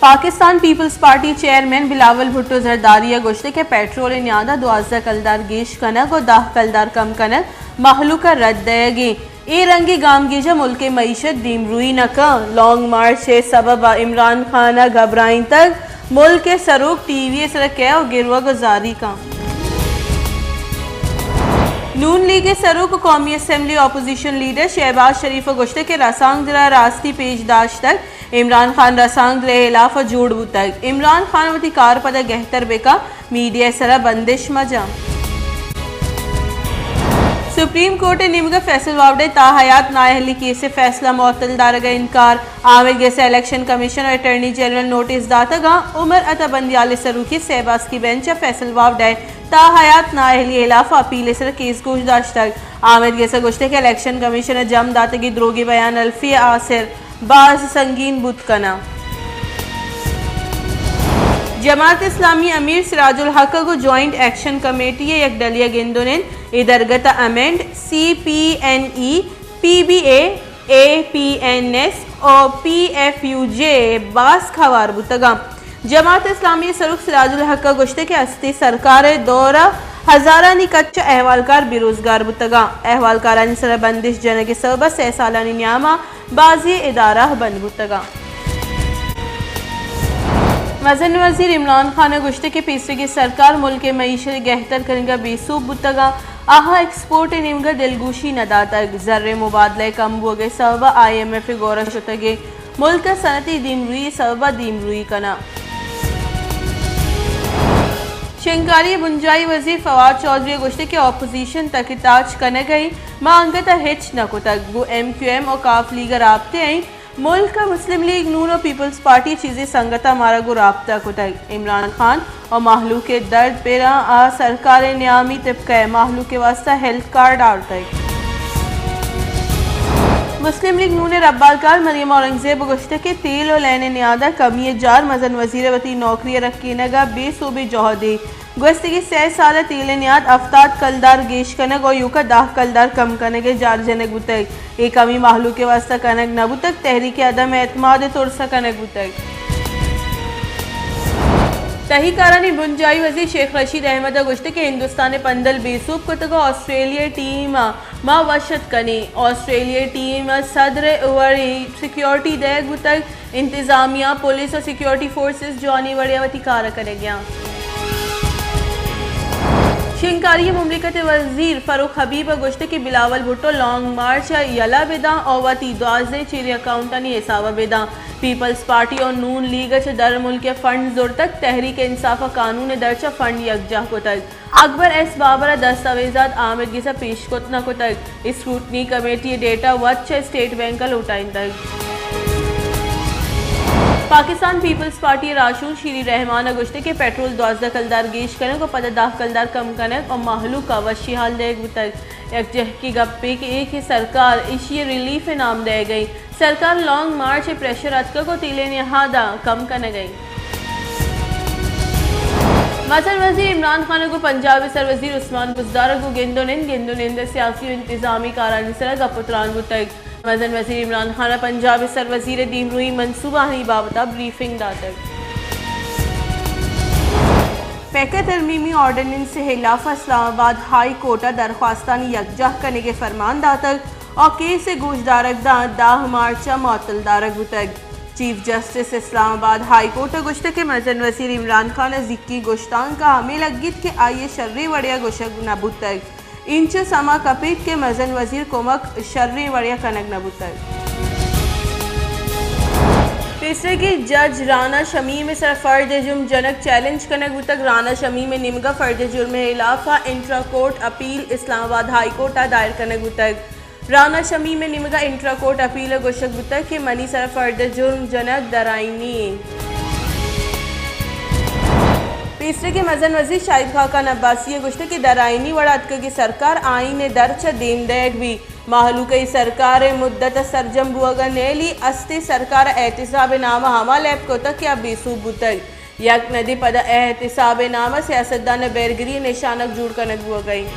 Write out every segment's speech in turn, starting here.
پاکستان Peoples Party chairman Bilawal Bhutto Zardari ءَ گوشت کہ پیٹرول ءِ نیاد ءَ دوازدہ کلدار گیش کنگ ءُ دہ کلدار کم کنگ مہلوک ءَ رد دئیگ اِنت۔ اے رنگیں گامگیج ءَ ملک ءِ معیشت دیمروئی نہ کنت۔ لانگ مارچ ءِ سبب ءَ عمران خان ءَ گھبرائینتگ، ملک ءِ سروک ٹی وی ءِ سر ءَ کئیت ءُ گروگ ءُ زاری کنت۔ نون لیگ ءِ سروک ءُ قومی اسمبلی اپوزیشن لیڈر شہباز شریف ءَ گوشتگ کہ رسانکدر ءَ راستی پیش داشتگ، عمران خان رسانکدر ءِ ہلاف ءَ جوڑ بوتگ۔ عمران خان وتی کار ءَ پدا گہتر بہ کنت، میڈیا ءِ سر ءَ بندش مہ جنت۔ سپریم کورٹ ءِ نیمگ ءَ فیصل واوڈ ءِ تاحیات نااہلی کیس ءِ فیصلہ معطل دارگ ءَ انکار۔ آمید گس ءَ الیکشن کمیشن ءُ اٹارنی جنرل نوٹس داتگ اَنت۔ عمر عطا بندیال ءِ سروکی سہ باسکی بینچ ءَ فیصل واوڈ ءِ تاحیات نااہلی ءِ ہلاف ءَ اپیل ءِ سر ءَ کیس گوش داشتگ۔ آمید گس ءَ گوشتگ کہ الیکشن کمیشن ءَ جم داتگیں دروگی بیان حلفی ءِ آسر باز سنگین بوت کناں۔ جماعت اسلامی ءِ امیر سراج الحق ءَ گوں جوائنٹ ایکشن کمیٹی ءِ یک ڈلی ءَ گند ءُ نند، اے درگت ءَ امینڈ، سی پی این ای، پی بی اے، اے پی این ایس ءُ پی ایف یو جے ءِ باسک ہوار بوتگ اَنت۔ جماعت اسلامی ءِ سروک سراج الحق ءَ گوشتگ کہ ہستی سرکار ءِ دور ءَ ہزارانی کچ ءَ احوالکار بے روزگار بوتگ اَنت۔ احوالکارانی سر ءَ بندش جنگ ءِ سبب ءَ سئے سالانی نیام ءَ بازیں ادارہ بند بوتگ اَنت۔ مزن وزیر عمران خان ءَ گوشتگ کہ پیسریگیں سرکار ملک ءِ معیشت ءِ گہتر کنگ ءَ بے سوب بوتگ اَنت، آہاں ایکسپورٹ ءِ نیمگ ءَ دلگوشی نہ داتگ، زر ءِ مبادلہ ءِ کم بوگ ءِ سبب ءَ آئی ایم ایف ءِ گور ءَ شتگ ءُ ملک ءَ صنعتی دیمروئی ءِ سبب ءَ دیمروئی کناں۔ شنگکاری ءِ بنجاہی وزیر فواد چوہدری ءَ گوشتگ کہ اپوزیشن تک ءُ تاچ کنگ ءَ اِنت، ما انگت ءَ ہچ نہ کتگ، گوں ایم کیو ایم ءُ کاف لیگ ءَ رابطہ ءَ ایں، ملک ءَ مسلم لیگ نون ءُ پیپلز پارٹی ءِ چیزے سنگت ءَ مارا گوں رابطہ کتگ۔ عمران خان ءُ مہلوک ءِ درد پراں ءَ سرکار ءِ نیامی طبقہ ءَ مہلوک ءِ واستہ ہیلتھ کارڈ آورتگ۔ مسلم لیگ نون ءِ ربالکار مریم اورنگزیب ءَ گوشتگ کہ تیل ءُ لین ءِ نیاد ءَ کمی ءِ جار مزن وزیر ءِ وتی نوکری ءِ رکینگ ءَ بے سوبیں جہدے۔ گوستگیں سئے سال ءَ تیل ءِ نیاد ہفتاد کلدار گیش کنگ ءُ ایوک ءَ دہ کلدار کم کنگ ءِ جار جنگ بوتگ۔ اے کمی مہلوک ءِ واستہ کنگ نہ بوتگ، تحریک عدم اعتماد ءِ ترس ءَ کنگ بوتگ۔ تہی کارانی بنجاہی وزیر شیخ رشید احمد ءَ گوشتگ کہ ہندوستان ءِ پندل بے سوب کتگ ءُ آسٹریلیا ءِ ٹیم ءَ ما وش اتک کنیں۔ آسٹریلیا ءِ ٹیم ءَ صدر ءِ وڑیں سیکورٹی دئیگ بوتگ۔ انتظامیہ، پولیس ءُ سیکورٹی فورسز جوانیں وڑے ءَ وتی کار ءَ کنگ ءَ اَنت۔ شنگکاری ءِ مملکت ءِ وزیر فروخ حبیب ءَ گوشتگ کہ بلاول بھٹو لانگ مارچ ءَ یلہ بہ داں ءُ وتی دوازدہیں چیریں اکاؤنٹانی حساب ءَ بہ داں۔ پیپلز پارٹی ءُ نون لیگ ءَ چہ درملکی ءَ فنڈ زرتگ، تحریک انصاف ءَ قانون ءِ درچ ءَ فنڈ یکجاہ کتگ۔ اکبر ایس بابر ءَ دستاویزات آمید گس ءَ پیش کت نہ کتگ۔ اسکروٹنی کمیٹی ءِ ڈیٹا وت چہ اسٹیٹ بینک ءَ لوٹائینتگ۔ پاکستان پیپلز پارٹی ءِ راہشون شیری رحمان ءَ گوشتگ کہ پیٹرول دوازدہ کلدار گیش کنگ ءُ پدا دہ کلدار کم کنگ ءَ مہلوک ءَ وشی حال دئیگ بوتگ۔ یک جہکی گپے کہ اے کہ سرکار ایشی ءَ ریلیف ءِ نام دئیگ ءَ اِنت۔ سرکار لانگ مارچ ءِ پریشر اتکگ ءُ تیل ءِ نہاد ءَ کم کنگ ءَ اِنت۔ مزن وزیر عمران خان ءَ گوں پنجاب ءِ سر وزیر عثمان بزدار ءَ گوں گند ءُ نند، گند ءُ نند ءِ سیاسی ءُ انتظامی کارانی سر ءَ گپ ءُ تران بوتگ۔ مزن وزیر عمران خان ءَ پنجاب ءِ سر وزیر ءِ دیمروئی منصوبہانی بابت ءَ بریفنگ داتگ۔ پیکر ترمیمی آرڈیننس ءِ ہلاف ءَ اسلام آباد ہائی کورٹ ءَ درخواستانی یکجاہ کنگ ءِ فرمان داتگ ءُ کیس ءِ گوشدارگ داں دہ مارچ ءَ معطل دارگ بوتگ۔ چیف جسٹس اسلام آباد ہائی کورٹ ءَ گوشتگ کہ مزن وزیر عمران خان ءِ زیکیں گشتانک ءَ ہمے لگیت کہ آئی ءِ شریں وڑے ءَ گوشگ نہ بوتگ۔ اینچو سما کپیت کہ مزن وزیر کمک شریں وڑے ءَ کنگ نہ بوتگ۔ پیسریگیں جج رانا شمیم ءِ سر ءَ فرد جرم جنگ چیلنج کنگ بوتگ۔ رانا شمیم ءِ نیمگ ءَ فرد جرم ءِ ہلاف ءَ انٹرا کورٹ اپیل اسلام آباد ہائی کورٹ ءَ دائر کنگ بوتگ۔ رانا شمیم ءِ نیمگ ءَ انٹرا کورٹ اپیل ءَ گوشگ بوتگ کہ منی سر ءَ فرد جرم جنگ درآئینی اِنت۔ پیسریگیں مزن وزیر شاہد خاقان عباسی ءَ گوشتگ کہ درآئینی وڑ ءَ اتکگیں سرکار آئین ءِ درچ ءَ دیم دئیگ بیت۔ مہلوک ءَ اے سرکار ءِ مدت ءَ سرجم بوگ ءَ نیلی، استیں سرکار ءَ احتساب ءِ نام ءَ ہما لیب کتگ کہ آ بے سوب بوتگ۔ یک ندی پدا احتساب ءِ نام ءَ سیاستدان ءِ بیرگری ءِ نشانگ جوڑ کنگ بوگ ءَ اِنت۔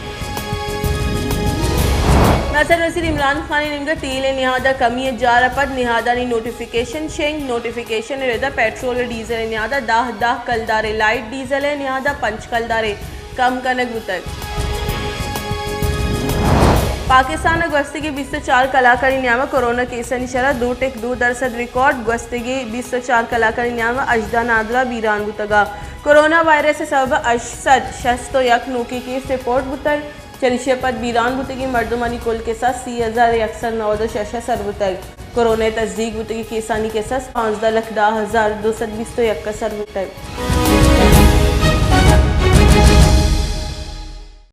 ناسر وزیر عمران خان ءِ نیمگ ءَ تیل ءِ نہاد ءَ کمی ءِ جار ءَ پد نہادانی نوٹیفکیشن شنگ، نوٹیفکیشن ءِ رد ءَ پیٹرول ءِ ڈیزل ءِ نہاد ءَ دہ دہ کلدار ءِ، لائٹ ڈیزل ءِ نہاد ءَ پنچ کلدار ءِ کم کنگ بوتگ۔ پاکستان ءَ گوستگیں بیست ءُ چار کلاکانی نیام ءَ کورونا کیسانی شرح دو ٹک دو درسد ریکارڈ، گوستگیں بیست ءُ چار کلاکانی نیام ءَ ہژدہ نادراہ بیران بوتگ ءُ کورونا وائرس ءِ سبب ءَ ہشت سد شست ءُ یک نوکیں کیس رپورٹ بوتگ۔ چریشی ءَ پد بیران بوتگیں مردمانی کل کساس سی ہزار یک سد نود ءُ شش ءَ سر بوتگ۔ کورونا ءِ تصدیق بوتگیں کیسانی کساس پانزدہ لکھ دہ ہزار دو سد بیست ءُ یک ءَ سر بوتگ۔